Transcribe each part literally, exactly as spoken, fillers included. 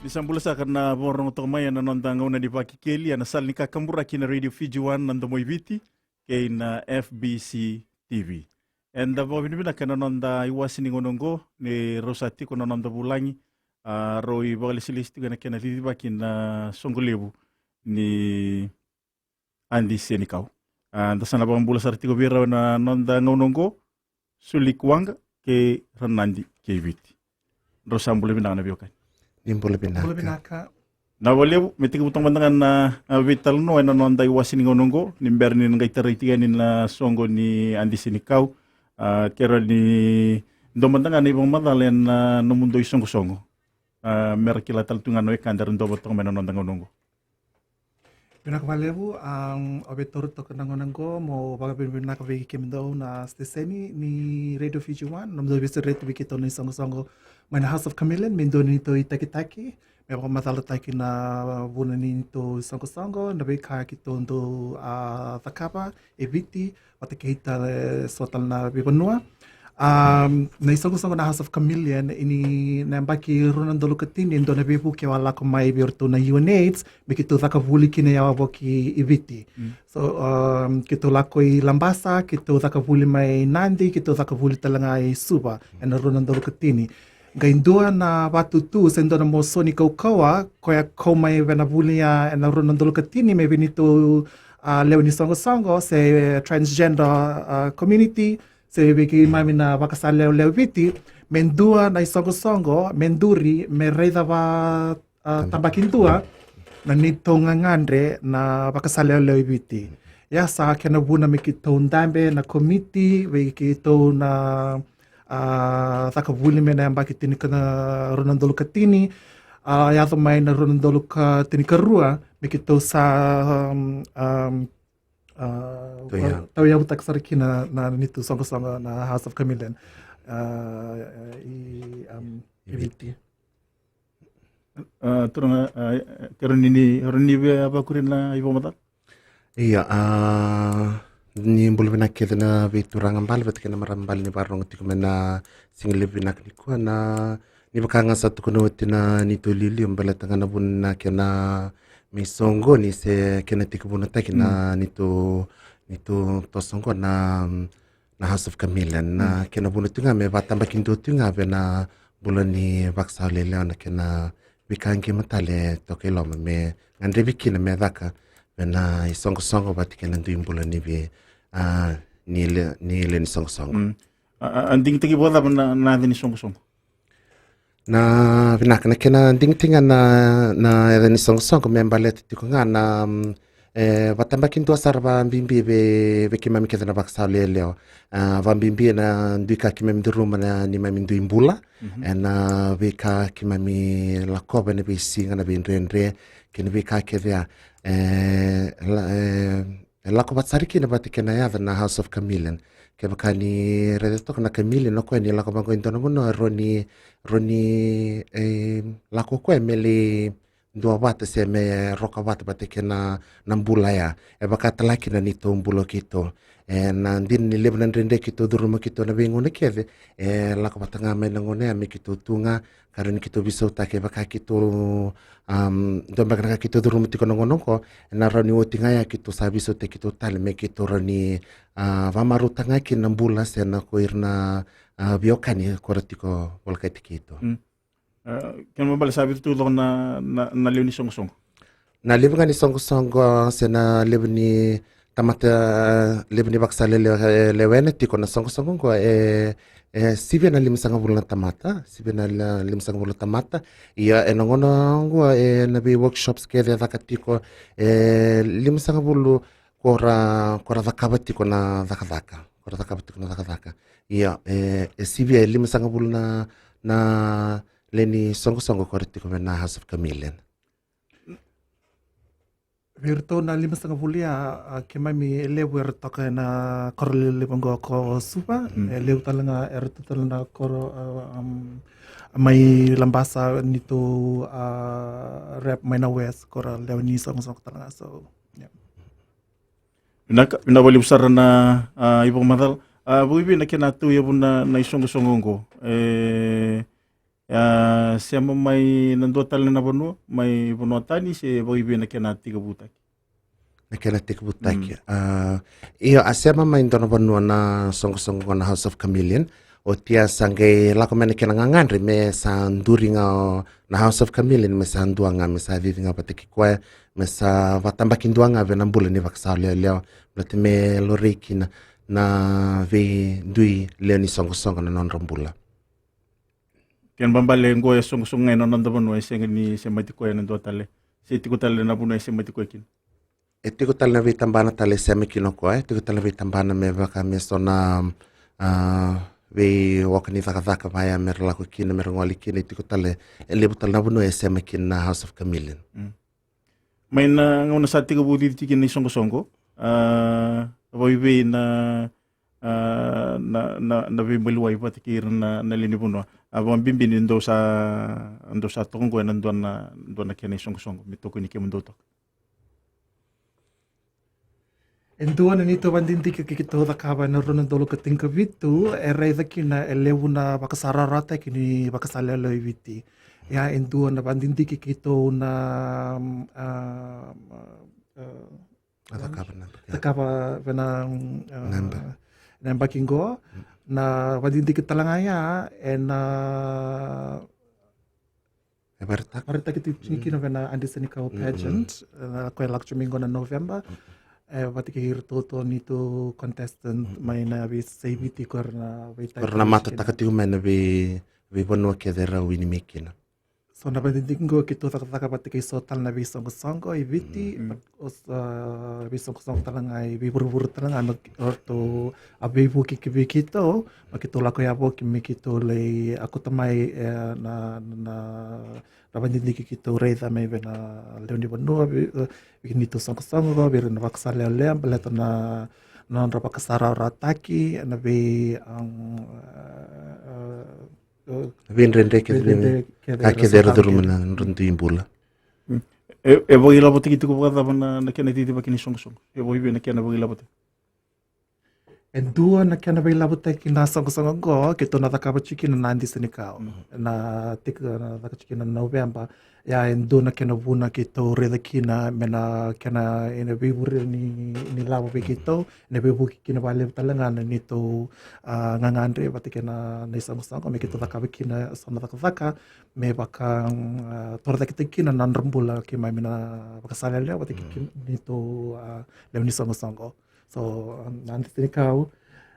Sa bula saka na vakarorogo toka mai ena noda gauna ni Vakekeli ena sala ni kakaburaki na Radio Fiji One na Domo i Viti kei na F B C T V. Eda vakavinavinaka ena noda iwase ni gauna oqo ni rau sa tiko na noda vulagi, a, rau ivakalesilesi tiko ena kena cicivaki na soqo levu ni Adi Senikau. A, da sa na vakabula sara tiko vei rau ena noda gauna oqo, Suli Kuaqa kei Ranadi kei Viti. Drau sa bula vinaka na veiwekani. Ni bula vinaka. Bula vinaka. Na vakalevu, me tekivu toka mada ga na, a, veitalanoa ena noda iwase ni gauna oqo, ni bera ni na qai tarai tiko yani na soqo ni Adi Senikau. A, kerea ni dua mada ga na ivakamacala ena nomudou isoqosoqo. A, mera kila tale tu ga na wekada era dua toka mai na noda gauna oqo. Vinaka vakalevu, um, au via taura toka na gauna oqo meu vakavinavinaka vei kemudou na siteseni ni Radio Fiji One, nomudou veisureti vei keitou na isoqosoqo mai na House of Chameleon, me dua ni neitou itakitaki me vakamacalataki na vuna ni neitou isoqosoqo, na veika keitou dau, a, cakava e Viti vata kei tale so tale na veivanua. Um, na isoqosoqo na House of Chameleon, ia ni na yabaki rua na udolu ka tini e dua na veivuke au a lako mai vei iratou na U N Aids me keitou caka vuli kina, ia wavoki i Viti. Mm. So, um, keitou lako i Labasa, keitou caka vuli mai Nadi, keitou caka vuli tale ga i Suva ena rua na udolu ka tini. Qai dua na vatutu se dua na mosoni kaukauwa koya kau mai vei na vuli ya ena rua na udolu ka tini me vei neitou, a, lewe ni soqosoqo se transgender, a, community, se vei keimami na vakasalewalewa i Viti, me dua na isoqosoqo me duri me raica va, a, tabaki dua na neitou gagadre na vakasalewalewa i Viti. Ia sa kena vuna me keitou dabe na komiti vei keitou na, a, caka vuli mai na yabaki tini ka, rua na udolu ka tini, a, yaco mai na rua na udolu ka tini ka rua me keitou sa, um, um, a, tauyavutaka sara kina na, na neitou soqosoqo na House of Chameleon, a, i, um, i Viti. A, turaga, a, kerea ni, ni, kerea ni via vakuria na ivakamacala. Ia, a, ni bula vinaka kece na veituraga bale vata kei na marama bale ni vakarorogo tiko mai na siga levu vinaka nikua. Na, ni vaka ga sa tukuna oti na neitou iliuliu baleta ga na vuna na kena mai soqoni se kena tekivunataki na neitou, neitou toso oqo na, na House of Chameleon. Na kena vuna tu ga me vakatabakidua tu ga vei na bula ni vakasaulelewa na kena veika qima tale toka i loma me gadrevi kina me caka vei na isoqosoqo vata kei na dui bula ni vei, a, ni le, ni lewe ni soqosoqo. Mm. A, a, a digitaki vakacava na, na yaca ni soqosoqo? Na vinaka, na kena digitaki ga na, na yaca ni soqosoqo me baleta tiko ga na, mm, e, vakatabakidua sara vakabibi vei, vei keimami kece na vakasaulelewa. A, vakabibi na dui ka keimami curuma na neimami dui bula. Mhm. Ena veika keimami lakova ena veisiga, na veidredre kei na veika kece ya. E, la, e, e lako vata sara kina vata kei na yaca na House of Chameleon. Kevaka ni raica toka na chameleon o koya ni lako vaqo e dua na vanua, rawa ni, rawa ni, e, lako o koya me lai dua vata se me roka vata vata kei na, na bula ya. E vaka tale kina na neitou bula o keitou. E, na dina ni levu na dredre keitou curuma keitou na veigauna kece, e lako vata ga mai na gauna ya me keitou tu ga, ka rawa ni keitou veisautaki, e vaka keitou, am, dua beka na ka keitou curuma tiko na gauna oqo, ena rawa ni oti ga ya keitou sa veisautaki keitou tale me keitou rawa ni, a, vakamarautaka ga kina na bula se na ko ira na, a, veiwekani ko ra tiko volekati keitou. Mm. A, kena ibalebale sa vica tu toka na, na, na levu ni soqosoqo? Na levu ga ni soqosoqo se na levu ni tamata, levu ni vakasaulelewa e lewena tiko na soqosoqo oqo e, e sivia na limasagavulu na tamata, sivia na la-, limasagavulu na tamata. Ia ena gauna oqo ena vei workshops kece e caka tiko e limasagavulu ko ra, ko ra cakava tiko na cakacaka, ko ra cakava tiko na cakacaka. Ia e, e sivia e limasagavulu na, na lewe ni soqosoqo ko ra tiko vei na House of Chameleon. Vei iratou na limasagavulu ya, a, keimami e levu era toka ena koro lelevu oqo ko Suva. Mm. E levu tale ga era tu tale na koro, a, am, mai Labasa, neitou, a, rep mai na West, ko ra lewe ni soqosoqo tale ga. So, yeah. Vinaka, vinaka vakalevu sara na, a, ivakamacala. A, vakaevei na kena tauyavu na, na isoqosoqo oqo? E, A sema mai na dua tale na vanua mai vanua tani se vakaivei na kena tekivutaki? Na kena tekivutaki. Mm. A, io, a sema mai dua na vanua na soqosoqo na House of Chameleon. Oti a sa qai lako mai na kena gagadre me sa duri ga o na House of Chameleon me sa dua ga, me sa cici ga vata kei koya, me sa vatabaki dua ga vei na bula ni vakasala lewa, baleta me laurai kina na veidui lewe ni soqosoqo na nodra bula. Kena ibalebale qo e soqosoqo ga ena noda vanua, e sega ni semati koya ena dua tale, se tiko tale na vanua e semati koya kina? E tiko tale na veitabana tale e sema kina o koya, e tiko tale na veitabana me vaka me so na, a, veioka ni cakacaka vaya me ra lako kina, me ra gole kina, e tiko tale, e levu tale na vanua e sema kina na House of Chameleon. Mm. Mai na gauna sa tekivu cici tiko kina na isoqosoqo, a, vakaivei na, a, na, na, na veimaliwai vata kei ira na, na lewe ni vanua? A, vakabibi ni dou sa, dou sa toka qo ena dua na, dua na kena isoqosoqo me tokoni kemudou toka. E dua na neitou vakadidike keitou cakava ena rua na udolu ka tinikavitu, e raica kina e levu na vakasararawataki ni vakasala yalewa e Viti. Ia e dua na vakadidike keitou na, a, a, a, cakava na yabaki, cakava vei na, a, na yabaki qo, na vakadidike tale ga ya ena e vakaraitaki, vakaraitaki tiko kina vei na Adi Senikau pageant, e, koya e lako tiko mai qo na November. E vata kei iratou na neitou contestant mai na veiyasai Viti, ko ira na veitaki, ko ira na matataka tiko mai na vei, veivanua kece era wini mai kina. So na vakadidike qo keitou cakacaka vata kei so tale na veisoqosoqo e Viti, o sa veisoqosoqo tale ga e veivurevure tale ga me ratou a veivuke ki vei keitou, me keitou lako yavoki me keitou lai, a, kauta mai, e, na, na, na vakadidike keitou raica mai vei na lewe ni vanua, vei, e, vei neitou soqosoqo, vei ira na vakasala yalewa, baleta na, na nodra vakasararawataki, na vei, a, a, a, veidredre kece, veidredre kece, ka kece era curuma na nodra dui bula. Mm. E, e vakailavotaki tiko vakacava na, na kena cicivaki ni soqosoqo? E vakaivei na kena vakailavotaki? E dua na kena vakailavotaki na soqosoqo qo, keitou na cakava tiko kina na Adi Senikau. Mm. Na tiki, na caka tiko kina na November. Ia e dua na kena vuna keitou raica kina me na kena, ena veivure ni, ni lavo vei keitou, ena veivuke kina vakalevu tale ga na neitou, a, gagadre vata kei na, na isoqosoqo, me keitou cakava kina so na cakacaka me vaka, a, torocaketaki kina na nodra bula keimami na vakasala yalewa vata kei, mm, kei neitou, a, lewe ni soqosoqo. So, a, na Adi Senikau,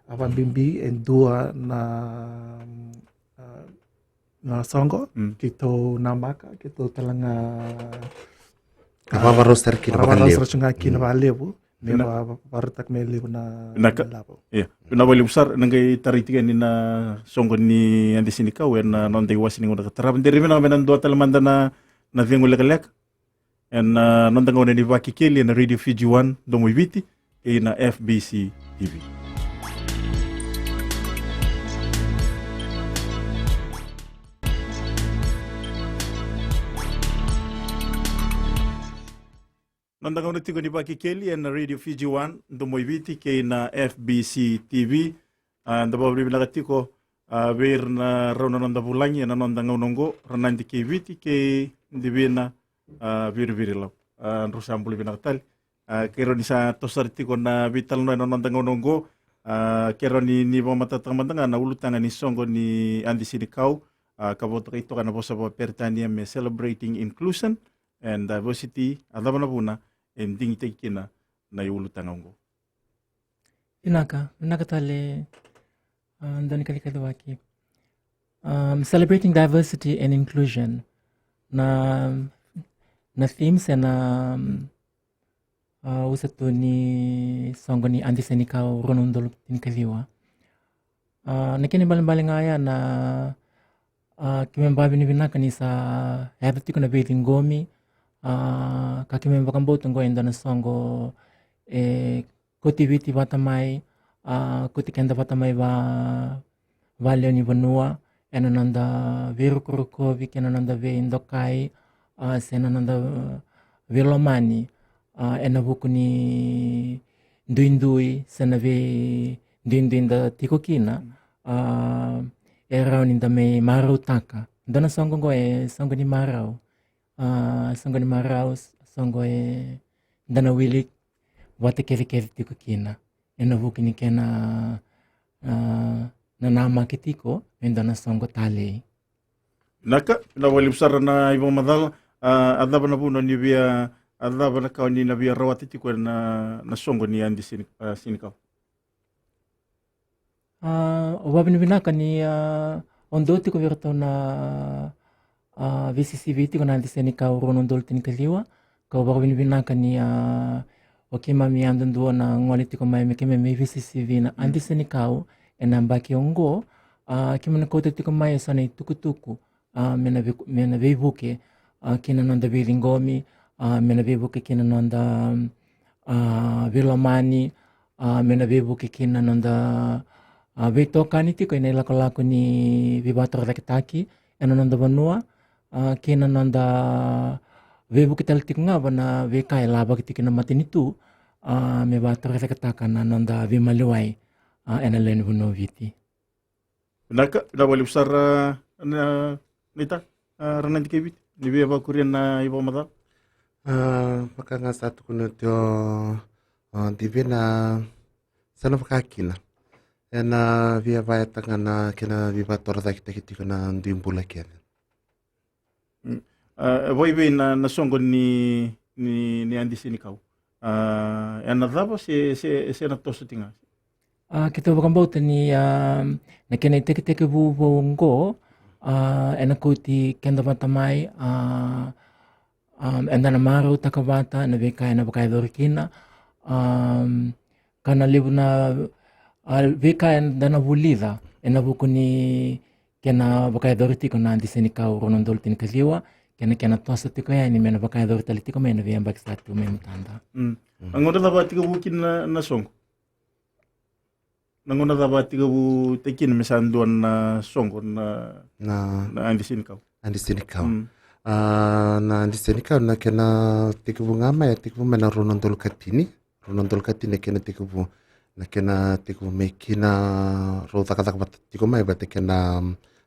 a, vakabibi e dua na, a, na soqo, mm, keitou namaka, keitou tale ga, a, vavarau sara kina, vavarau sara vakalevu, ga kina, mm, vakalevu, me, vinaka, va-, vakarautaka me levu na, vinaka, na lavo. Ia, vinaka vakalevu sara, na qai tarai tiko yani na soqo ni Adi Senikau ena noda iwase ni gauna ka tarava. Dere vinaka me na dua tale mada na, na cegu lekaleka. Ena, a, noda gauna ni Vakekeli ena Radio Fiji One, Domo i Viti, kei na F B C T V. Noda gauna tiko ni Vakekeli ena Radio Fiji One, Domo i Viti, kei na F B C T V. A, da vakavinavinaka tiko, a, vei ira na rau na noda vulagi ena noda gauna oqo, Ranadi kei Viti kei Divina, a, Virivirilau. A, drau sa bula vinaka tale. A, keirau ni sa toso sara tiko na veitalanoa ena noda gauna oqo. A, keirau ni, ni vakamatatataka mada ga na ulutaga ni soqo ni Adi Senikau, a, ka vakatokai toka ena vosa vakaperitania me Celebrating Inclusion and Diversity, a cava na vuna e digitaki kina na iulutaga oqo. Vinaka, vinaka tale, a, dau ni kacikacivaki. Um, celebrating diversity and inclusion. Na, na theme se na, um, a, usa tu ni soqo ni Adi Senikau rua na udolu tinikaciwa. A, na kena ibalebale ga ya na, a, keimami vakavinavinaka ni sa yaco tiko na veiciqomi, a, ka keimami vakabauta oqo e dua na soqo e kauti Viti vata mai, a, kauti keda vata mai va, valewe ni vanua, ena noda veirokovi kei na noda veidokai, a, se na noda veilomani, a, ena vuku ni duidui se na veiduidui da tiko kina, a, e rawa ni da mai marautaka Dua na soqo qo e soqo ni marau. A, soqo ni marau, soqo e da na wili vata kecekece tiko kina ena vuku ni kena, a, nanamaki tiko me dua na soqo talei. Vinaka, vinaka vakalevu sara na ivakamacala. A, a cava na vuna ni via, a cava na ka ni na via rawata tiko ena, na soqo ni Adi Seni, a, Senikau? A, au vakavinavinaka ni, a, au dua tiko vei iratou na, a, veisisivi tiko na Adi Senikau rua na udolu tinikaciwa. Kau vakavinavinaka ni, a, o keimami yadudua na gole tiko mai me keimami veisisivi na Adi Senikau ena yabaki oqo. A, keimami na kauta tiko mai eso na itukutuku, a, me na vei-, me na veivuke, a, kina noda veiciqomi, a, me na veivuke kina noda, a, veilomani, a, me na veivuke kina noda, a, veitokani tiko ena ilakolako ni veivakatorocaketaki ena noda vanua, a, kina noda veivuke tale tiko ga vua na veika e lavaki tiko na matanitu, a, me vakatorocaketaka na noda veimaliwai, a, ena lewe ni vanua o Viti. Vinaka, vinaka vakalevu sara na, naita, a, Ranadi kei Viti, ni via vakuria na ivakamacala. A, vaka ga sa tukuna oti o, o Divina, sa na vaka kina. Ena via vayataka na kena veivakatorocaketaki tiko na dui bula kece. Mm. A, e vakaivei na, na soqo ni, ni, ni Adi Senikau? A, ena cava se, se, se na toso tiko ga? A, keitou vakabauta ni, a, na kena itekitekivu vou oqo, a, ena kauti keda vata mai, a, a, eda na marautaka vata na veika ena vakayacori kina, a, ka na levu na, a, veika eda na vulica ena vuku ni kena vakayacori tiko na Adi Senikau rua na udolu tinikaciwa, kei na kena toso tiko yani me na vakayacori tale tiko mai ena veiyabaki sa tu mai matada. Mm. Mm. A gauna cava a tekivu kina na, na soqo? Na gauna cava a tekivutaki kina me sa dua na soqo na, na, na Adi Senikau? Adi Senikau. Mm. A, na Adi Senikau na kena tekivu ga mai, a tekivu mai na rua na udolu ka tini. Rua na udolu ka tini na kena tekivu, na kena tekivu mai kina rau cakacaka vata tiko mai vata kei na,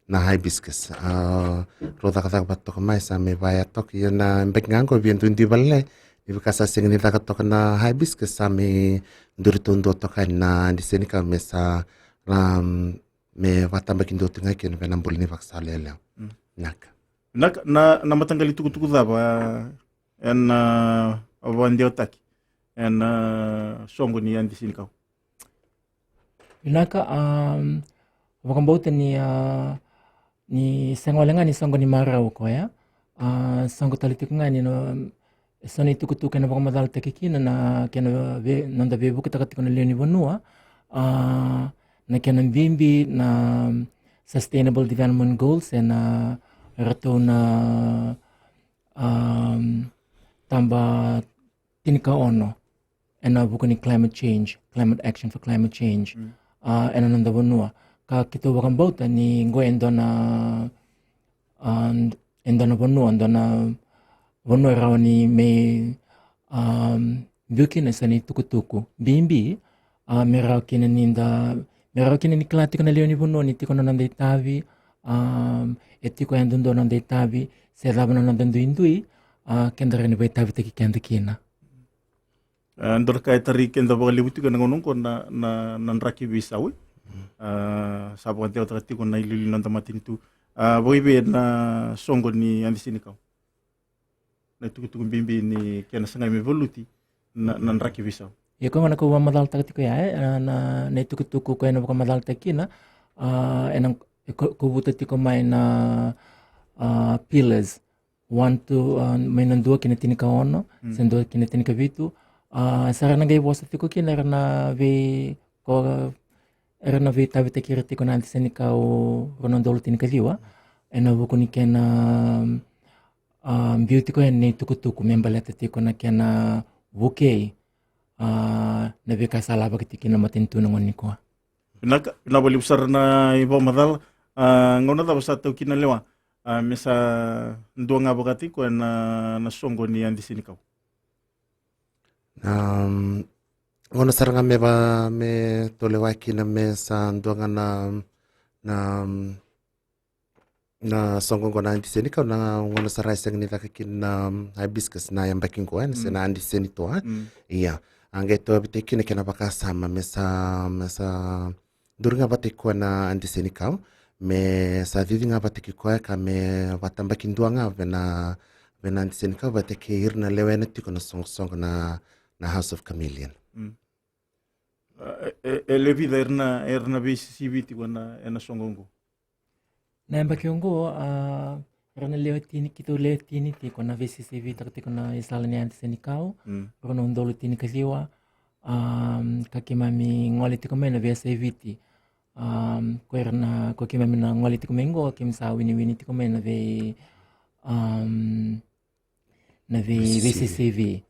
na hibiscus. A, rau cakacaka vata toka mai sa mai vaya toka, ia na beki ga qo via duidui vale ni vaka sa sega ni caka toka na hibiscus sa mai duri taudua toka yani na Adi Senikau me sa, um, me vakatabakidua tu ga kina vei na bula ni vakasala yalewa. Mm. Naka. Naka, na, na mataqali tukutuku cava ena, a, vakadewataki ena, a, soqo ni Adi Senikau? Vinaka, um, vakabauta ni, a, ni sega wale ga ni soqo ni marau koya. A, soqo tale tiko ga ni na, eso na itukutuku ena vakamacalataki kina na kena vei-, noda veivuketaka tiko na lewe ni vanua. A, na kena bibi na Sustainable Development Goals ena ratou na, um, taba tinikaono ena vuku ni climate change, climate action for climate change. Mm. A, ena noda vanua. Ka keitou vakabauta ni qo e dua na, a, e dua na vanua, dua na vanua e rawa ni me, um, biu kina eso na itukutuku bibi, a, me rawa kina ni da, me rawa kina ni kila tiko na lewe ni vanua ni tiko na noda itavi, um, e tiko yadudua na noda itavi, se cava na noda duidui, a, keda rawa ni vakaitavitaki keda kina. A, dua na ka e tarai keda vakalevu tiko ena gauna oqo na, na, na draki veisau, e. A, sa vakadewataka tiko na iliuliu ni noda matanitu. A, vakaivei na soqo ni Adi Senikau? Na itukutuku bibi ni kena sagai me valuti na, na draki veisau. Ia koya gona kau vakamacalataka tiko ya, e, na, na, na itukutuku koya ena vakamacalataki kina, a, ena, e, ko-, kovuta tiko mai na, a, pillars. One, two, a, mai na dua ki na tinikaono, mm, se dua ki na tinikavitu. A, sa ra na qai vosa tiko kina era na vei, ko, era na veitavitaki ira tiko na Adi Senikau rua na udolu tinikaciwa. Ena vuku ni kena, a, biu tiko yani na itukutuku me baleta tiko na kena vukei, a, na veika sa lavaki tiko kina na matanitu na gauna nikua. Vinaka, vinaka vakalevu sara na ivakamacala. A, gauna cava sa tau kina lewa, a, me sa dua ga vakataki koya na, na soqo ni Adi Senikau? Na, gauna sara ga me va, me tolewa kina me sa dua ga na, na, Na soqo qo na Adi Senikau, na gauna sara e sega ni caka kina na, um, hibiscus na yabaki qo, e, na, se na Adi Senitoa, e. Ia. A qai tauyavu tiko kina kena vakasama me sa, me sa duri ga vata kei koya na Adi Senikau, me sa cici ga vata kei koya ka me vakatabakidua ga vei na, vei na Adi Senikau vata kei ira na lewena tiko na soqosoqo na, na House of Chameleon. Mm. E, e, e levu vica era na, era na veisisivi tiko ena, ena soqo oqo? Na yabaki oqo, a, era na lewe tini, keitou lewe tini tiko na veisisivitaka tiko na isala ni Adi Senikau, mm, rua na udolu tinikaciwa, a, ka keimami gole tiko mai na veiyasai Viti. A, ko ira na, ko keimami na gole tiko mai oqo, keimami sa winiwini tiko mai na vei, a, na vei, veisisivi. Veisisivi.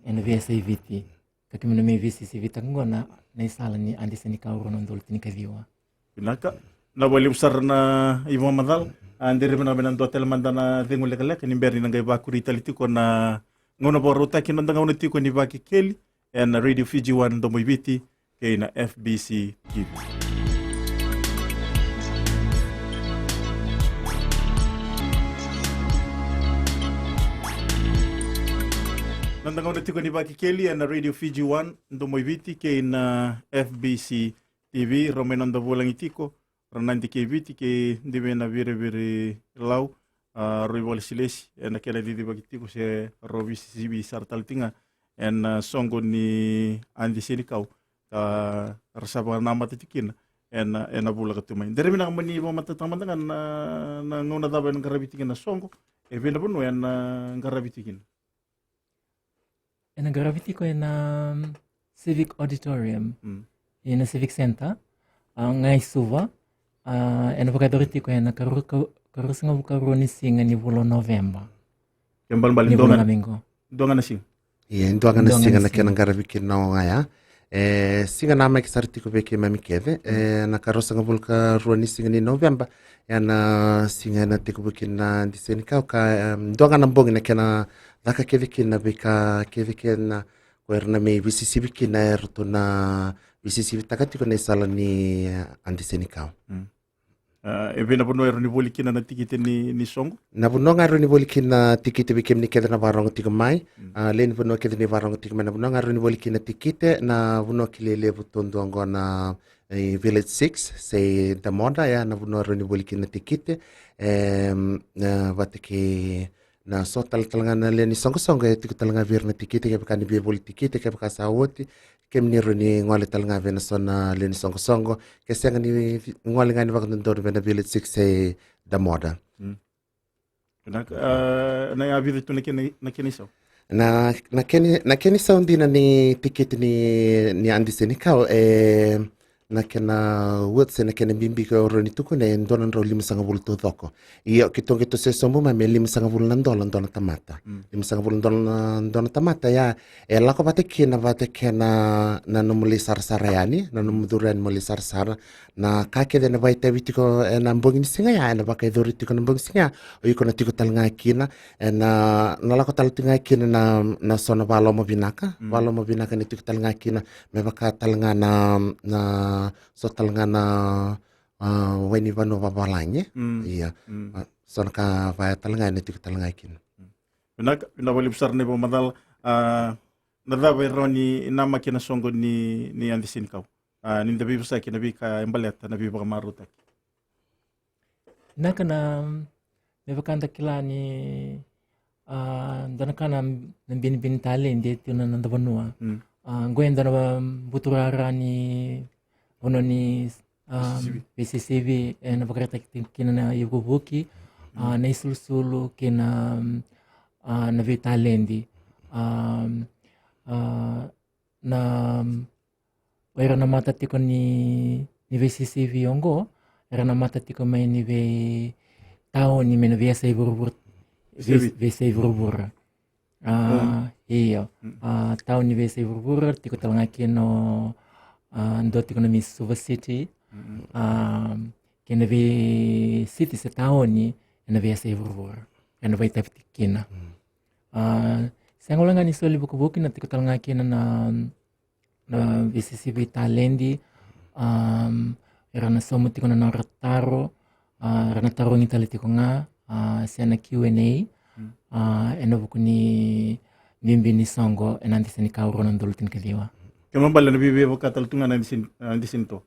Ena veiyasai Viti. Ka keimami na mai veisisivitaka oqo na, na isala ni Adi Senikau rua na udolu tinikaciwa. Vinaka. Na vakalevu sara na ivakamacala. A, dere vinaka me na dua tale mada na cegu lekaleka ni bera ni na qai vakuri tale tiko na gauna vakarautaki, na noda gauna tiko ni Vakekeli ena Radio Fiji One Domo i Viti kei na F B C T V. Na noda gauna tiko ni Vakekeli ena Radio Fiji One Domo i Viti kei na F B C T V, rau mai noda vulagi tiko, rau na Adi kei Viti kei Divina Viriviri Lau, a, rau ivakalesilesi ena kena cicivaki tiko se rau veisisivi sara tale tiko ga ena, a, soqo ni Adi Senikau. Ka ra sa vakanamata tiko kina ena, ena vula ka tu mai. Dere vinaka mo ni vakamatatataka mada ga na, na gauna cava ena qaravi tiko kina na soqo, e vei na vanua ena qaravi tiko kina? Ena qaravi tiko ena, mm, Civic Auditorium, mm, ena Civic Centre, a, ga i Suva, a, ena vakayacori tiko ena karu-, ka-, karuasagavulu ka rua ni siga ni vula o Noveba. Ke balebale ni dua ga, dua ga na siga. Ia, e dua ga na siga na kena qaravi kina na oga ya. E, siga namaki sara tiko vei keimami kece. E, na karuasagavulu ka rua ni siga ni Noveba, ya na siga ena tekivu kina na Adi Senikau ka, em, dua ga na bogi na kena caka kece kina na veika kece kei na ko era na mai veisisivi kina, eratou na veisisivitaka tiko na isala ni, e, Adi Senikau. Mm. A, e vei na vanua e rawa ni voli kina na tikite ni, ni soqo? Na vanua ga e rawa ni voli kina na tikite vei kemuni kece na vakarogo tiko mai. Mm. A, lewe ni vanua kece ni vakarogo tiko mai, na vanua ga e rawa ni voli kina na tikite, na vanua kilai levu taudua oqo na, e, Village Six se Damoda, ya na vanua e rawa ni voli kina na tikite. E, na vata kei na so tale tale ga na lewe ni soqosoqo e tiko tale ga vei ira na tikite, kevaka ni via voli tikite, kevaka sa oti, kemuni rawa ni gole tale ga vei na so na lewe ni soqosoqo, ke sega ni gole ga ni vakadodonu vei na Village Six se Damoda. Mm. Vinaka, a, na ya vica tu na kena, na kena isau? Na, na kena, na kena isau dina ni tikite ni, ni Adi Senikau, e, na kena oti se na kena bibi ka rawa ni tukuna e dua na drau limasagavulu taucoko. Ia, keitou, keitou se sobu mai me limasagavulu na dola dua na tamata. Mm. Limasagavulu na dola na, dua na tamata, ia, e lako vata kina vata kei na, na nomu lai sarasara yani, na nomu curu yani mo lai sarasara. Na ka kece ena vakaitavi tiko ena bogi ni siga ya, ena vakayacori tiko na bogi ni siga ya, o iko na tiko tale ga kina, ena, na lako tale tiko ga kina na, na so na vakalomavinaka, mm, vakalomavinaka ni tiko tale ga kina, me vaka tale ga na, na so tale ga na, a, wai ni vanua vavalagi. Mm. Ia. Mm. A, so na ka vaya tale ga ena tiko tale ga kina. Mm. Vinaka, vinaka vakalevu sara na ivakamacala. A, na cava e rawa ni namaki ena soqo ni, ni Adi Senikau? A, ni da veivosaki ena veika e baleta na veivakamarautaki. Vinaka, na, me vaka da kila ni, a, dua na ka na, na binibini taledi e tu na noda vanua. Mm. A, qo e dua na buturara ni vanua ni, a, veisisivi. Veisisivi, e, na vakaraitaki tiko kina na ivukivuki, a, mm, na isulusulu kei na, a, na veitaledi. A, a, na, o ira na mata tiko ni, ni veisisivi oqo, era na mata tiko mai ni veitaoni mai na veiyasai vuravura. Veisisivi. Vei, veiyasai vuravura. A, mm, io. Mm. A, taoni veiyasai vuravura, tiko tale ga kina o, a, dua tiko na mai Suva City. Mm. A, kei na veisiti se taoni ena veiyasai vuravura. Ena vakaitavi tiko kina. Mm. A, sega wale ga ni soli vukivuki, na tiko tale ga kina na, na veisisivi taledi, am, era na sauma tiko na nodra taro, A, ra na tarogi tale tiko ga, a, se na Q and A, a, ena vuku ni bibi ni soqo ena Adi Senikau rua na udolu tinikaciwa. Kena ibalebale na via, via vaka tale tu ga na Adi Seni, Adi Seni Toa.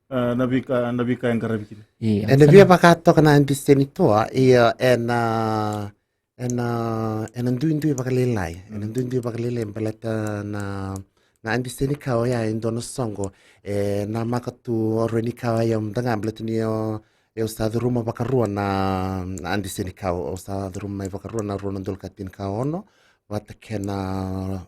A, na veika, na veika e qaravi kina. Io, ena via vaka toka na Adi Seni Toa, io, ena, ena, ena duidui vakalailai, ena duidui vakalailai baleta na, na Adi Senikau ya e dua na soqo e namaka tu o Reni Kau ya mada ga baleta ni o, au sa curuma vakarua na, na Adi Senikau, au sa curuma mai vakarua na rua na udolu ka tinikaono vata kei na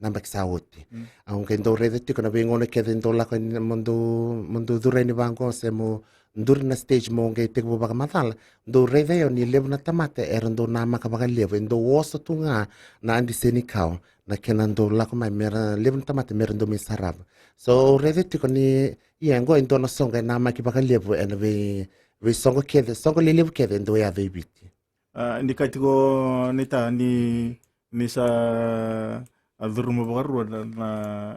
yabaki sa oti. Au qai dau raica tiko na veigauna kece dau lako yani mo dau, mo dau curu yani vaqo se mo duri na stage mo qai tekivu vakamacala. Dau raica o ni levu na tamata era dau namaka vakalevu, e dau oso tu ga na Adi Senikau na kena dau lako mai mera levu na tamata mera dau mai sarava. So au raica tiko ni ia qo e dua na soqo e namaki vakalevu ena vei, vei soqo kece, soqo lelevu kece e dau yaco i Viti. A, ni kaya tiko ni ta ni, ni sa, a, curuma vakarua na, na,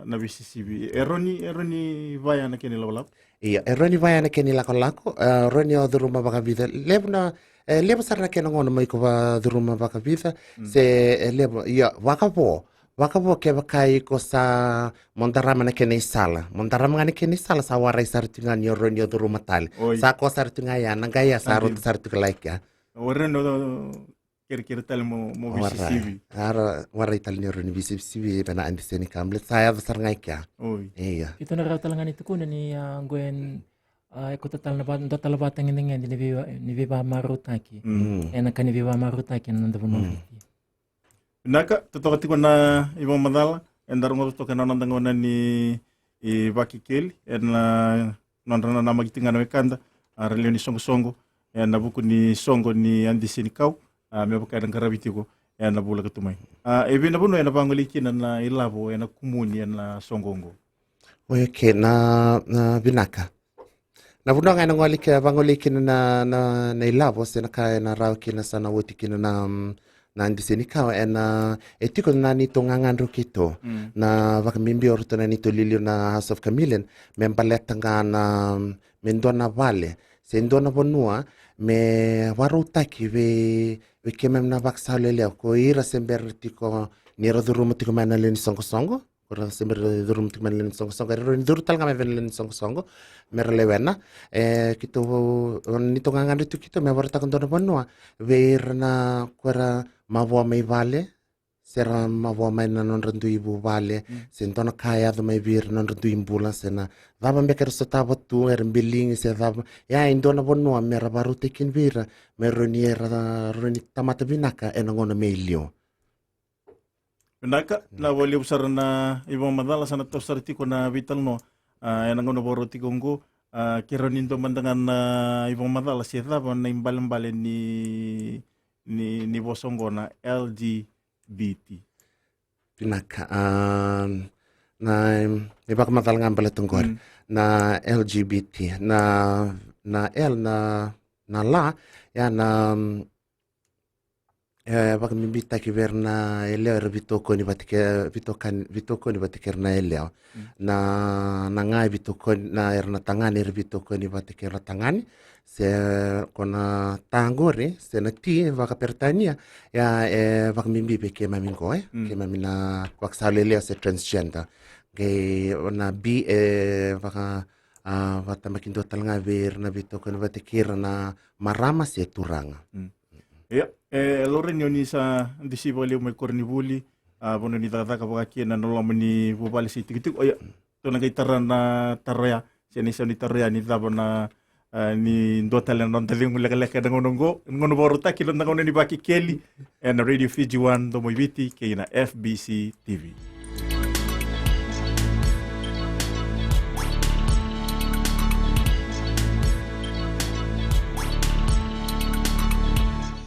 na veisisivi. E rawa ni, e rawa ni vaya na kena ilakolako? Ia, e rawa ni vaya na kena ilakolako, e rawa ni o curuma vakavica. Levu na, e, levu sara na kena gauna mo iko va curuma vakavica, se, e, levu, ia, vakavo. Vakavo kevaka iko sa mo darama na kena isala. Mo darama ga na kena isala sa warai sara tu ga ni o rawa ni o curuma tale. Sa koya sara tu ga ya, na qai ya sa rauta sara tu ga lai kea. O rawa ni o kerekere tale mo, mo veisisivi. Ara, warai tale ni o rawa ni veisisivi vei na Adi Senikau. Baleta sa yaco sara ga i kea. Oi. Ia. Keitou na rawa tale ga ni tukuna ni, a, qo e, a, e kauta tale na va, dua tale vakatagedegede ni vei, ni veivakamarautaki. Ena ka ni veivakamarautaki ena noda vanua o Viti. Vinaka, totoka tiko na ivakamacala eda rogoca toka ena noda gauna ni, e, Vakekeli, ena nodra nanamaki tiko ga na wekada, a, ra lewe ni soqosoqo ena vuku ni soqo ni Adi Senikau, a, me vaka ena qaravi tiko ena vula ka tu mai. A, e vei na vanua ena vagolei kina na ilavo ena kumuni ena soqo oqo? Oi, okay, na, na vinaka. Na vanua ga ena gole kina, vagolei kina na, na, na ilavo se na ka ena rawa kina sa na oti kina na, mm, na Adi Senikau, ena, e tiko na neitou gagadre o keitou. Na vakabibi o ratou na neitou iliuliu na House of Chameleon me baleta ga na, mm, me dua na vale se dua na vanua me vakarautaki vei, vei keimami na vakasala yalewa, ko ira se bera tiko ni ra curuma tiko mai na lewe ni soqosoqo. Ko ira se bera curuma tiko mai na lewe ni soqosoqo, era rawa ni curu tale ga mai vei na lewe ni soqosoqo me ra lewena. E, keitou, neitou gagadre tu keitou me vakarautaka dua na vanua vei ira na ko era mavoa mai vale, se ra mavoa mai na nodra dui vuvale, se dua na ka e yaco mai vei ira na nodra dui bula, se na cava beka era sotava tu, era biligi se cava. Ia e dua na vanua me ra vakarautaki kina vei ira me rawa ni era rawa ni tamata vinaka ena gauna mai liu. Vinaka, na vakalevu sara na ivakamacala, sa na toso sara tiko na veitalanoa, a, ena gauna vakarau tiko oqo, a, ke rawa ni dua mada ga na ivakamacala se cava na ibalebale ni, ni, ni vosa oqo na L G B T. Vinaka, a, na ivakamacala ga baleta oqori. Na L G B T, na, na L, na, na la, ia na, e, vakabibitaki vei ira na yalewa era veitokoni vata kei, veitokani, veitokoni vata kei ira na yalewa. Na, na ga e veitokoni, na, era na tagane era veitokoni vata kei ira na tagane. Se ko na ta qori, se na T vakaperitania, ia e vakabibi vei keimami qo, e. Keimami na vakasala yalewa se transgender. Qai na B e vaka, a, vakatabakidua tale ga vei ira na veitokoni vata kei ira na marama se turaga. Ia, e, Laurai, ni o ni sa dusi vakalevu mai koronivuli, a, vanua ni cakacaka vaka kina na loma ni vuvale se itikotiko. Ia, tou na qai tara na taro ya, se na isau ni taro ya ni cava na, a, ni dua tale na noda cegu lekaleka ena gauna oqo, ena gauna vakarautaki, na noda gauna ni Vakekeli ena Radio Fiji One, Domo i Viti, kei na F B C T V.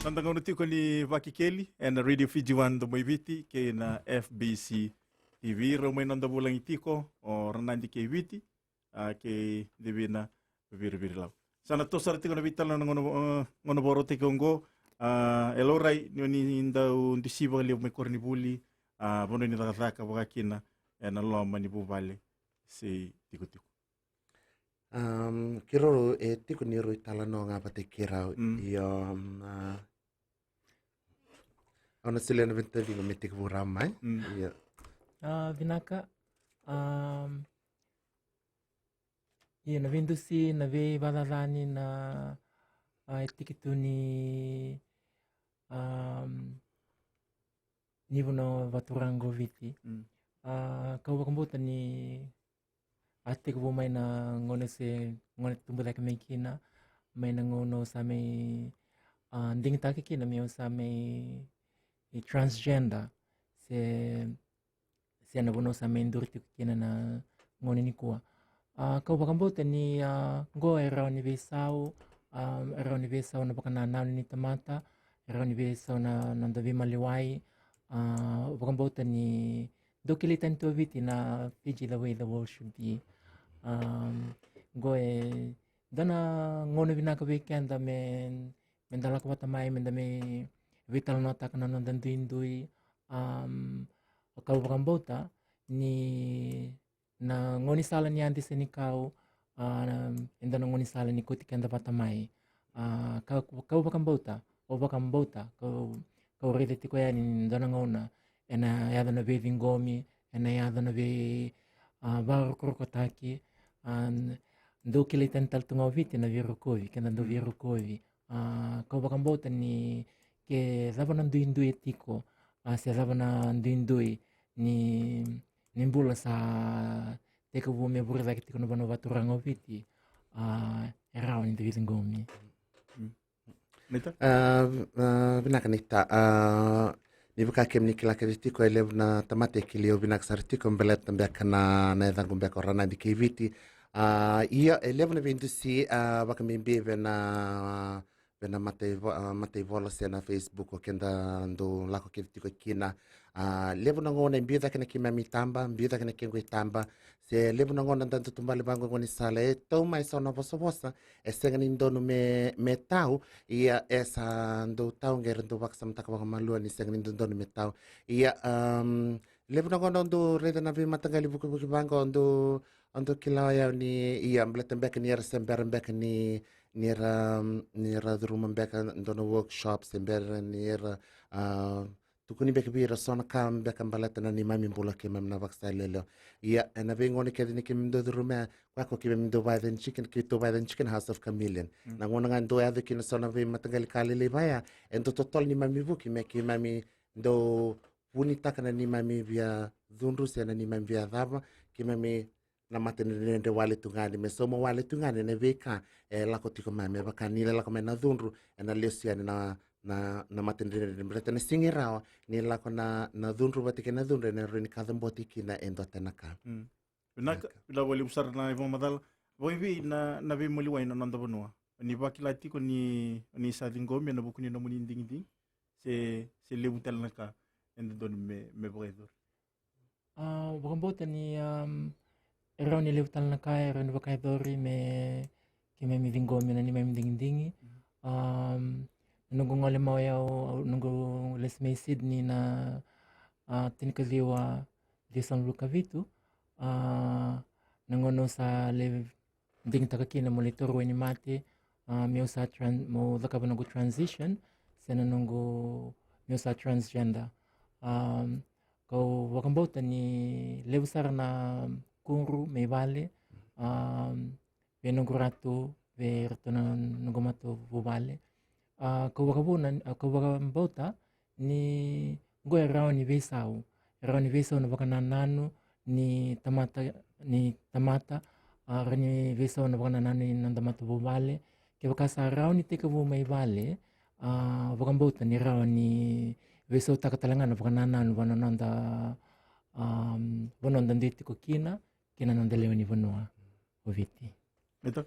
Noda gauna tiko ni Vakekeli ena Radio Fiji One, Domo i Viti, kei na F B C T V. Rau mai noda vulagi tiko o Ranadi kei Viti, a, kei Divina Virivirilavo. Sa na toso sara tiko na veitalanoa na gauna, e, gauna vakarautaki oqo, a, e Laurai, ni o ni dau dusi vakalevu mai koronivuli, a, vanua ni cakacaka vaka kina ena loma ni vuvale se itikotiko. Um, keirau e tiko ni rui talanoa ga vata kei rau. Mm. Io, um, uh, au na solia na vei taciqu me tekivu rawa mai. Mm. Io. A, vinaka. Um, io, na veidusi, na veivakacacani, na, a, e tiki tu ni, um, ni vanua vaturaga o Viti. Mm. A, kau vakabauta ni a tekivu mai na gauna se gauna tubu cake mai kina, mai na gauna au sa mai, a, digitaki kina meu sa mai transgender, se, se na vanua au sa mai duri tiko kina na gauna nikua. A, kau vakabauta ni, a, qo e rawa ni veisau, a, e rawa ni veisau na vakanananu ni tamata, e rawa ni veisau na, na noda veimaliwai, a, vakabauta ni dau kilai tani tu o Viti na Fiji the way the world should be. Um, qo e dua na gauna vinaka vei keda me, me da lako vata mai, me da mai veitalanoataka na noda duidui. Um, kau vakabauta ni na gaunisala ni yadi se ni kau, a, na, e dua na gaunisala ni kauti keda vata mai. A, kau, kau vakabauta, au vakabauta, kau, kau raica tiko yani ni dua na gauna ena yaco na veiciqomi, ena yaco na vei, a, vakarokorokotaki, a, dau kilai tani tale tu ga o Viti na veirokovi, keda dau veirokovi. A, kau vakabauta ni ke cava na duidui e tiko, a, se cava na duidui ni, ni bula sa tekivu me vuri cake tiko na vanua vaturaga o Viti, a, e rawa ni da veiciqomi. Mm. Nita? A, a, vinaka Nita. A, ni vaka kemuni kila kece tiko, e levu na tamata e kilai au vinaka sara tiko baleta beka na, na yacaqu beka o Ranadi kei Viti. A, ia, e levu na veidusi, a, vakabibi vei na vei na mataivo-, a, mataivola se na Facebook o keda dau lako kece tiko kina. A, levu na gauna e biu cake na keimami itaba, biu cake na kequ itaba, se levu na gauna da dau tubale vaqo e gaunisala, e tau mai so na vosavosa, e sega ni donu me, me tau, ia e sa dau tau qai ra dau vakasamataka vakamalua ni sega ni dodonu me tau. Ia, um, levu na gauna au dau raica na veimataqali vukivuki vaqo, au dau, au dau kila o yau ni, ia, baleta beka ni era se bera beka ni, ni ra, ni ra curuma beka dua na workshop se bera ni ra, a, tukuni beka vei ira so na ka beka baleta na neimami bula keimami na vakasala lelewa. Ia, ena veigauna kece ni keimami dau curuma, koya ko keimami dau vakayacani tiko kina, keitou vakayacani tiko kina na House of Chameleon. Mm. Na gauna ga dau yaco kina so na veimataqali ka lailai vaya, e dau totolo neimami vuki me keimami dau vunitaka na neimami via cudru se na neimami via cava, keimami na matadredredre wale tu ga yani, me sauma wale tu ga yani na veika e lako tiko mai, me vaka ni lako mai na cudru, ena lesu yani na, na, na matadredredre. Baleta na sega ni rawa ni lako na, na cudru vata kei na cudru, ena rawa ni kacabote kina e dua tale na ka. Mm. Vinaka, vinaka vakalevu sara na ivakamacala. Vakaevei na, na veimaliwai na noda vanua? Ni vakila tiko ni, ni sa ciqomi ena vuku ni nomuni digidigi, se, se levu tale na ka e dodonu me, me vakayacori? A, vakabauta ni, um, e rawa ni levu tale na ka e rawa ni vakayacori me keimami ciqomi na neimami digidigi. Mm. Um, na noqu gole mai o yau, au, noqu lesu mai Sydney na, a, tinikaciwa ciwasagavulu ka vitu, a, na gauna au sa lai digitaka kina meu lai tauri wainimate, a, meu sa tran-, meu cakava noqu transition, se na noqu, meu sa transgender. Um, kau vakabauta ni levu sara na kudru mai vale, um, vei noqu ratu, vei iratou na noqu matavuvale. A, kau vakavuna, a, kau vakabauta ni qo e rawa ni veisau. E rawa ni veisau na vakanananu ni tamata, ni tamata, a, rawa ni veisau na vakanananu ni noda matavuvale. Kevaka sa rawa ni tekivu mai vale, a, vakabauta ni rawa ni veisautaka tale ga na vakanananu vua na noda, um, vua na noda dui tiko kina, kei na noda lewe ni vanua o Viti. Ito.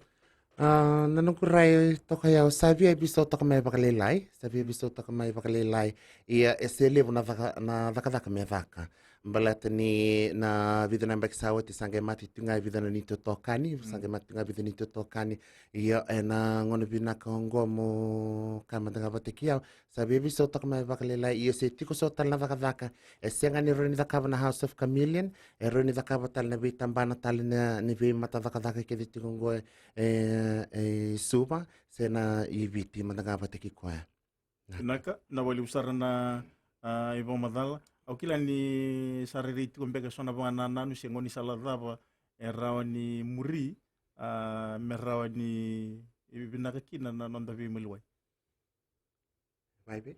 A, na noqu rai toka yau, sa via veisautaka mai vakalailai, sa via veisautaka mai vakalailai. Ia e se levu na caka, na cakacaka me caka. Baleta ni na vica na yabaki sa oti sa qai mate tu ga e vica na neitou itokani, sa qai mate tu ga e vica na neitou itokani. Io, ena gauna vinaka oqo mo kaya mada ga vata kei au, sa via veisautaka mai vakalailai. Io, se tiko so tale na cakacaka e sega ni rawa ni cakava na House of Chameleon, e rawa ni cakava tale na veitabana tale na, ni veimata cakacaka kece tiko oqo e, e, e Suva se na i Viti mada ga vata kei koya. Vinaka, vinaka vakalevu sara na, a, ivakamacala. Au kila ni sa rairai tiko beka eso na vakanananu se gaunisala cava e rawa ni muri, a, me rawa ni vinaka kina na noda veimaliwai. Mai vei?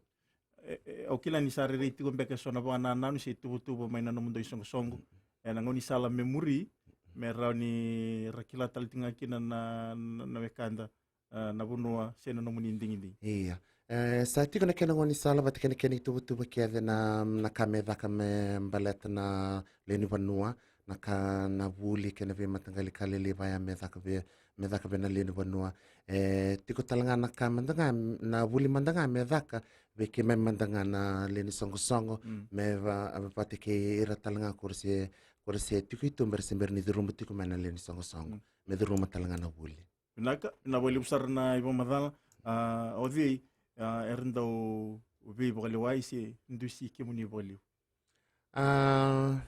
E, e, au kila ni sa rairai tiko beka eso na vakanananu se tuvatuva mai na nomudou isoqosoqo ena gaunisala me muri, me rawa ni ra kila tale tiko ga kina na, na, na wekada, e, na vanua se na nomuni digidigi. Ia. E, sa tiko na kena gaunisala vata kei na kena ituvatuva kece na, na ka me caka me baleta na lewe ni vanua, na ka na vuli kei na veimataqali ka lelevu ya me caka vei, me caka vei na lewe ni vanua. E tiko tale ga na ka mada ga, na vuli mada ga me caka vei keimami mada ga na lewe ni soqosoqo, me va, vata kei ira tale ga ko ra se, ko ra se tiko i tuba era se bera ni curuma tiko mai na lewe ni soqosoqo. Me curuma tale ga na vuli. Vinaka, vinaka vakalevu sara na ivakamacala. A, o cei, a, era dau veivakalewai se dusi kemuni vakalevu? A,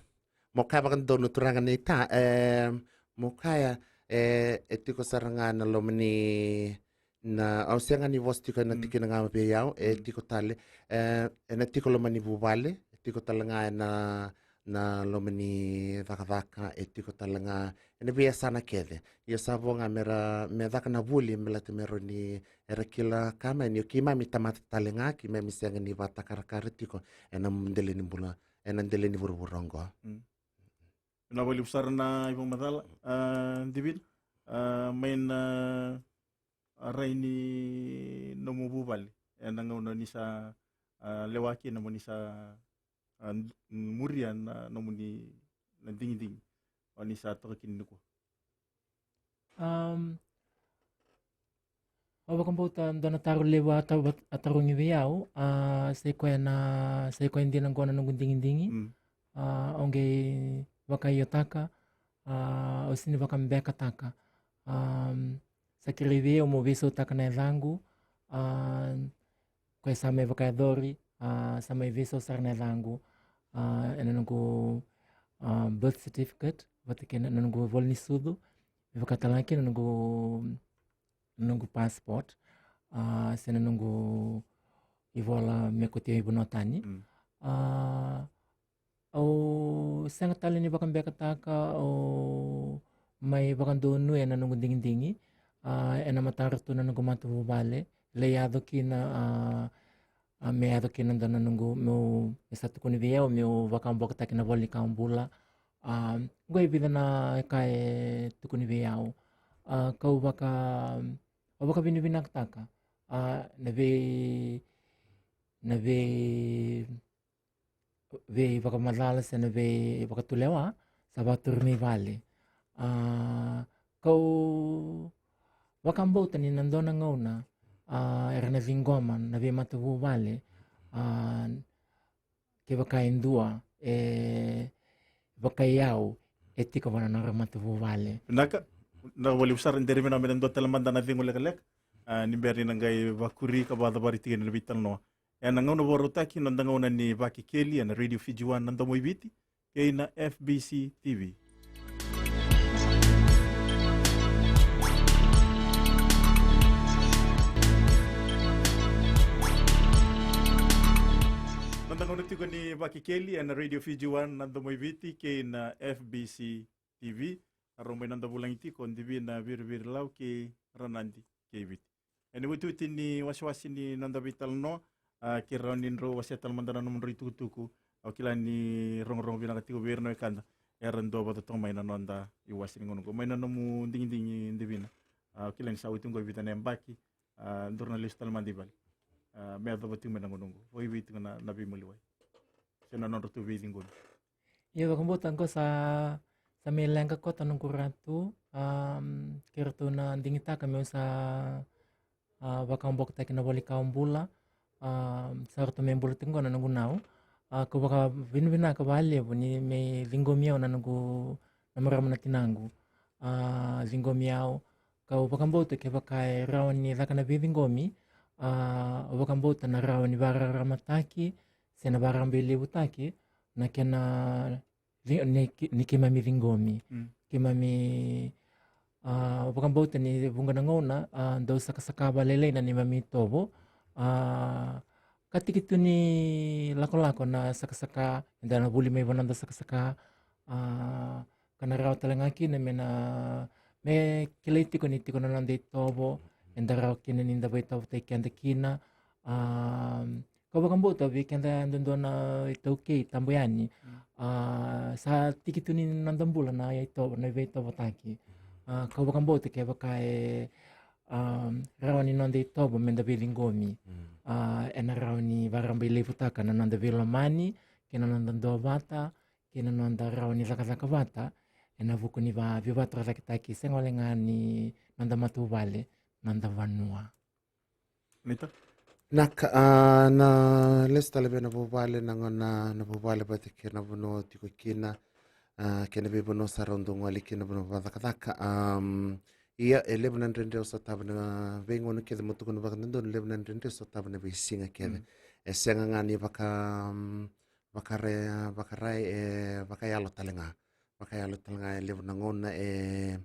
mo kaya vakadodonu turaga naita, e, mo kaya, e, e tiko sara ga na loma ni, na, au sega ni vosa tiko ena tikina ga vei au, e tiko tale, e, ena tiko loma ni vuvale, e tiko tale ga ena, na loma ni cakacaka, e tiko tale ga ena veiyasana kece. Ia sa vo ga me ra, me caka na vuli, me lata me rawa ni era kila ka mai ni o keimami tamata tale ga, keimami sega ni vakatakarakara tiko ena dela ni bula, ena dela ni vuravura oqo. Mm. Vinaka vakalevu sara na ivakamacala, a, Divina, a, mai na, a, rai ni nomu vuvale ena gauna ni sa, a, lewa kina mo ni sa, a, muria na nomuni na digidigi o ni sa toka kina nikua. Am, au vakabauta dua na taro levu a taro, a tarogi vei au, a, sa i koya na, sa i koya dina qo na noqu digidigi. Mm. A, au qai vakaiotaka, a, au sega ni vakabekataka. Am, sa kerei vei au meu veisautaka na yacaqu, a, koya sa mai vakayacori, a, sa mai veisau sara na yacaqu, a, ena noqu, a, birth certificate vata kei na, na noqu ivola ni sucu, me vaka tale ga kina na noqu, na noqu passport, a, se na noqu ivola me kauti au i vanua tani. Mm. A, au sega tale ni vakabekataka, au mai vakadonuya na noqu digidigi, a, ena matadra tu na noqu matavuvale, lai yaco kina, a, a, me yaco kina dua na noqu, meu, me sa tukuni vei au meu vakabokotaki na ivola ni kawa bula. A, qo e vica na ka e tukuni vei au. A, kau vaka, au vakavinavinakataka, a, na vei, na vei veivakamacalataki se na veivakatulewa sa vakaturi mai vale. A, kau vakabauta ni na dua na gauna, a, era na ciqoma na veimatavuvale, a, kevaka e dua e vakaiyau e tiko vua na nodra matavuvale. Vinaka, vinaka vakalevu sara. De rai vinaka me na dua tale mada na cegu lekaleka, a, ni bera ni na qai vakuri ka vakacavari tiko na veitalanoa. Ena gauna vakarautaki, noda gauna ni Vakekeli ena Radio Fiji One, na domo i Viti, kei na F B C T V. Noda gauna tiko ni Vakekeli ena Radio Fiji One, na domo i Viti, kei na F B C T V. Rau mai noda vulagi tiko, Divina Viriviri Lau kei Ranadi kei Viti. Ena iwatiwati ni wasewase ni noda veitalanoa, a, keirau ni drau wasea tale mada na nomudrau itukutuku. Au kila ni rogorogo vinaka tiko vei ira na wekada era dau vakatoka mai na noda iwase ni gauna oqo. Mai na nomu digidigi, Divina, a, au kila ni sa oti oqo e vica na yabaki, a, dou na lesu tale mada i vale, a, me yacova tiko mai na gauna oqo. Vakavei tiko na, na veimaliwai se na nodratou veiciqomi? Io, vakabauta qo sa, sa mai leqa koto na noqu ratu. Am, keiratou na digitaka meu sa, a, vakabokotaki na ivola ni kawa bula. Am, sa ratou mai bula tiko qo na noqu nau. A, kau vakavinavinaka vakalevu ni me ciqomi au na noqu, na marama na tinaqu. A, ciqomi au, kau vakabauta kevaka e rawa ni caka na veiciqomi, a, au vakabauta na rawa ni vakararamataki se na vakararabailevutaki na kena ni, ni, ni keimami ciqomi. Mm. Keimami, a, au vakabauta ni vuqa na gauna, a, dau sakasaka vakalailai na neimami itovo. A, ka tiki tu ni lakolako na sakasaka, eda na vuli mai vua na noda sakasaka, a, ka na rawa tale ga kina me na, me kilai tiko ni tiko na noda itovo, eda rawa kina ni da veitovotaki keda kina. A, kau vakabauta vei keda dodonu na iTaukei tabu yani. Mm. A, sa tiki tu ni noda bula na itovo, na veitovotaki. A, kau vakabauta kevaka e, a, rawa ni noda itovo me da veiciqomi. Mm. A, ena rawa ni vakararabailevutaka na noda veilomani, kei na noda duavata, kei na noda rawa ni cakacaka vata, ena vuku ni va, veivatorocaketaki, sega wale ga ni noda matavuvale, noda vanua. Nita? Na ka, a, na lesu tale vei na vuvale, na gauna na vuvale vata kei na vanua o tiko kina, a, kei na veivanua sara o dau gole kina, vanua vakacakacaka. Am, ia, e levu na dredre au sotava na veigauna kece, mo tukuna vakadodonu, levu na dredre au sotava na veisiga kece. Mm. E sega ga ni vaka, am, vakare-, vakarai, e vakayalo tale ga. Vakayalo tale ga, e levu na gauna e,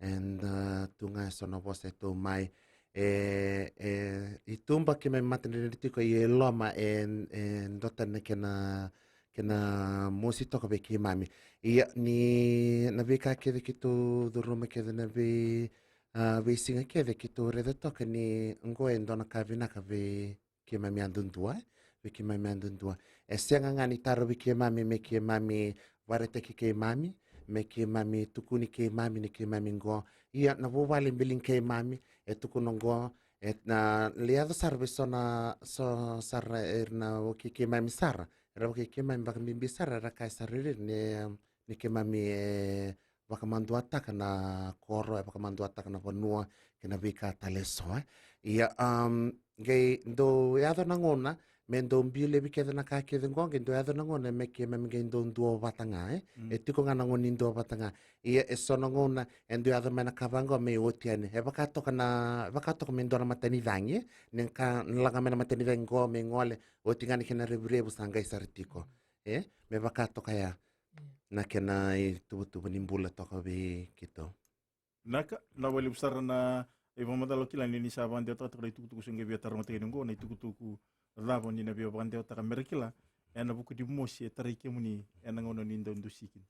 eda tu ga e so na vosa e tu mai. E, e, i tuba keimami matadredre tiko, ia i loma e, e duatani na kena, kena mosi toka vei keimami. Ia ni na veika kece keitou curuma kece na vei, a, veisiga kece keitou raica toka ni oqo e dua na ka vinaka vei keimami yadudua, e? Vei keimami yadudua. E sega ga ni tarovi keimami me keimami vakaraitaki keimami, me keimami tukuni keimami ni keimami qo. Ia na vuvale e biligi keimami, e tukuna qo, e na lai yaco sara vei so na, so sara era na vukei keimami sara. Era vukei keimami vakabibi sara, era kaya sara vei ira ni, ni keimami e vakamaduataka na koro, e vakamaduataka na vanua, kei na veika tale e so, e. Ia, am, qai dau yaco na gauna me dau biu laivi kece na ka kece qo, qai dau yaco na gauna me keimami qai dau duavata ga, e. Mm. E tiko ga na gauna ni duavata ga. Ia e so na gauna e dau yaco mai na ka vaqo me oti yani. E vaka toka na, e vaka toka me dua na matanicagi, e. Ni ka na laga mai na matanicagi qo me gole, oti ga na kena revurevu sa qai sara tiko. E, me vaka toka ya. Ia. Na kena ituvatuva ni bula toka vei keitou. Naka, na vakalevu sara na ivakamacala, au kila ni ni sa vakadewataka toka na itukutuku, se qai via taroga tiko ni qo na itukutuku cava ni na via vakadewataka me ra kila ena vuku ni mosi e tarai kemuni ena gauna ni dau dusi kina.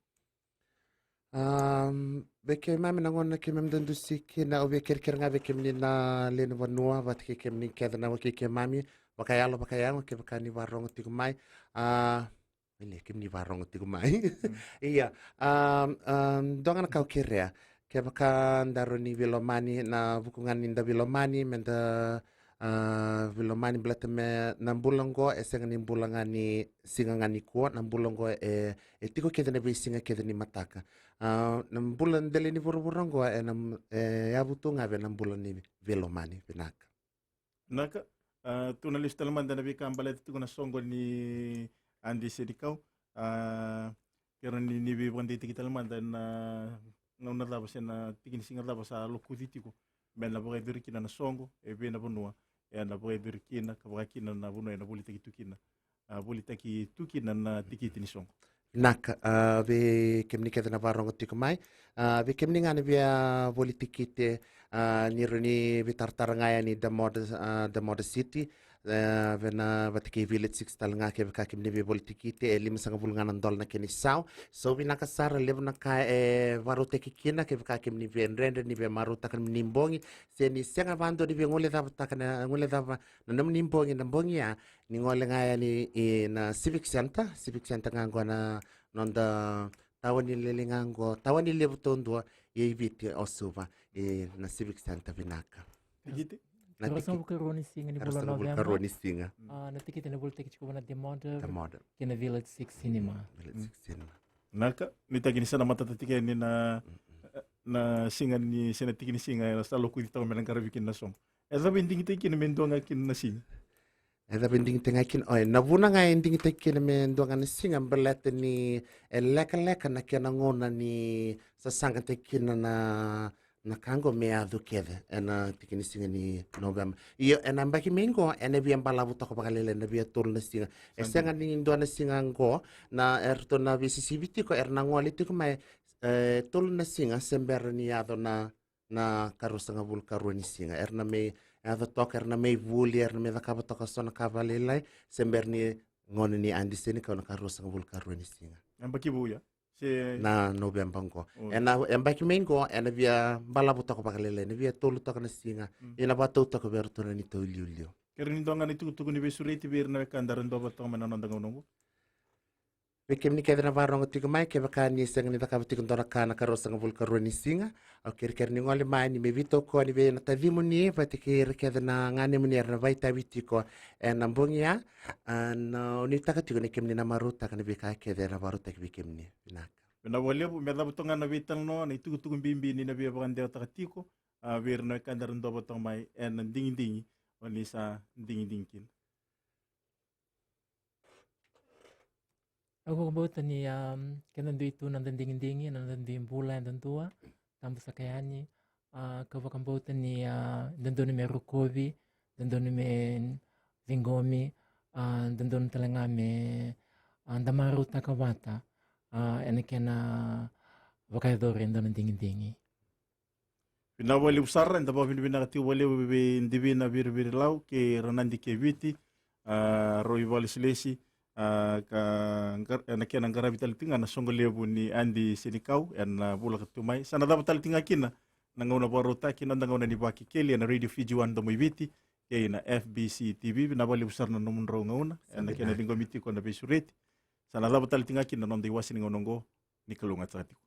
Am, vei keimami na gauna keimami dau dusi kina, au via kerekere ga vei kemuni na lewe ni vanua vata kei kemuni kece na vukei keimami vakayalo vakayago, kevaka ni varogo tiko mai. A, Ele, kemuni varogo tiko mai. Mm. Ia, am, am, dua ga na ka au kerea. Kevaka daru ni veilomani, na vuku ga ni da veilomani, me da, a, veilomani baleta me na bula qo e sega ni bula ga ni siga ga nikua, na bula qo e, e tiko kece na veisiga kece ni mataka. A, na bula dela ni vuravura qo e na, e yavu tu ga vei na bula ni veilomani, vinaka. Naka, a, tou na lesu tale mada ena veika baleta tiko na soqo ni Adi Senikau. A, kerea ni, ni veivakadeitaki tale mada na gauna cava se na tiki ni siga cava sa lokuci tiko me na vakayacori kina na soqo, e vei na vanua ena vakayacori kina, ka vaka kina na vanua ena volitaki tu kina, a, volitaki tu kina na tikiti ni soqo. Naka, a, vei kemuni kece na varogo tiko mai, a, vei kemuni ga na via voli tikiti, a, ni rawa ni veitaratara ga yani The Motor, a, The Motor City, a, vei na vata kei Village Six tale ga, kevaka kemuni via voli tikiti, e limasagavulu ga na dola na kena isau. So vinaka sara, levu na ka e vakarautaki kina, kevaka kemuni via dredre ni via marautaka na nomuni bogi, se ni sega vakadua ni via guilecavataka na, guilecava na nomuni bogi na bogi ya, ni gole ga yani i na Civic Centre, Civic Centre ga qo na noda tawa ni lele ga qo, tawa ni levu taudua i Viti o Suva, i na Civic Centre, vinaka. Tikiti? Na tikiti. Ruasagavulu ka rua ni siga ni vula o Noveba. Ruasagavulu ka rua ni siga. Mm. A, na tikiti na volitaki tiko vua na The Model. The Model. Kei na Village Six Cinema. Mm, Village Six Cinema. Naka, nuitaki ni sa na matata tiko yani na, mm, mm, na siga ni, se na tiki ni siga, e sa lokuci toka me na qaravi kina na soqo. E cava e digitaki kina me dua ga kina na siga? E cava e digitaki ga kina? Oi, na vuna ga e digitaki kina me dua ga na siga baleta ni e lekaleka na kena gauna ni sasagataki kina na, na ka qo me yaco kece ena tiki ni siga ni Noveba. Io, ena yabaki mai qo ena via balavu toka vakalailai, ena via tolu na siga. E sega ni dua na siga qo, na eratou na veisisivi tiko, era na gole tiko mai, e, tolu na siga se bera ni yaco na na ka ruasagavulu ka rua ni siga. Era na mai yaco toka, era na mai vuli, era na mai cakava toka so na ka vakalailai se bera ni gauna ni adi senikau na ka ruasagavulu ka rua ni siga. Yabaki vou ya? Se na Noveba qo. Ena yabaki mai qo ena via balavu toka vakalailai, ena via tolu toka na siga. Ia na vakatau toka vei iratou na neitou iliuliu. Kerea ni dua ga na itukutuku ni veisureti vei ira na wekada era dua vata toka mai na noda gauna qo. Vei kemuni kece na vakarorogo tiko mai, kevaka ni sega ni cakava tiko dua na ka na ka ruasagavulu ka rua ni siga, au kerekere ni gole mai ni me veitokoni vei na tacimuni vata kei ira kece na ganemuni era na vakaitavi tiko ena bogi ya. A, na nuitaka tiko ni kemuni na marautaka na veika kece era vakarautaki vei kemuni. Vinaka. Vinaka vakalevu. Me cava toka ga na veitalanoa, na itukutuku bibi ni na via vakadewataka tiko, a, vei ira na wekada era dua vata toka mai ena digidigi o ni sa digidigi kina. Au vakabauta ni, um, keda dui tu na noda digidigi, na noda dui bula yadudua, tabu saka yani. A, kau vakabauta ni, a, dodonu me rokovi, dodonu me ciqomi, a, dodonu tale ga me, a, da marautaka vata, a, ena kena vakayacori e dua na digidigi. Vinaka vakalevu sara, eda vakavinavinaka tiko vakalevu vei Divina Viriviri Lau kei Ranadi kei Viti, a, rau ivakalesilesi, a, ka qar-, ena kena qaravi tale tiko ga na soqo levu ni adi senikau ena vula ka tu mai. Sa na cava tale tiko ga kina na gauna vakarautaki, na noda gauna ni Vakekeli ena Radio Fiji One Domo i Viti kei na F B C T V. Vinaka vakalevu sara na nomudrau gauna ena kena ciqomi tiko na veisureti. Sa na cava tale tiko ga kina na noda iwase ni gauna oqo. Ni kalougata tiko.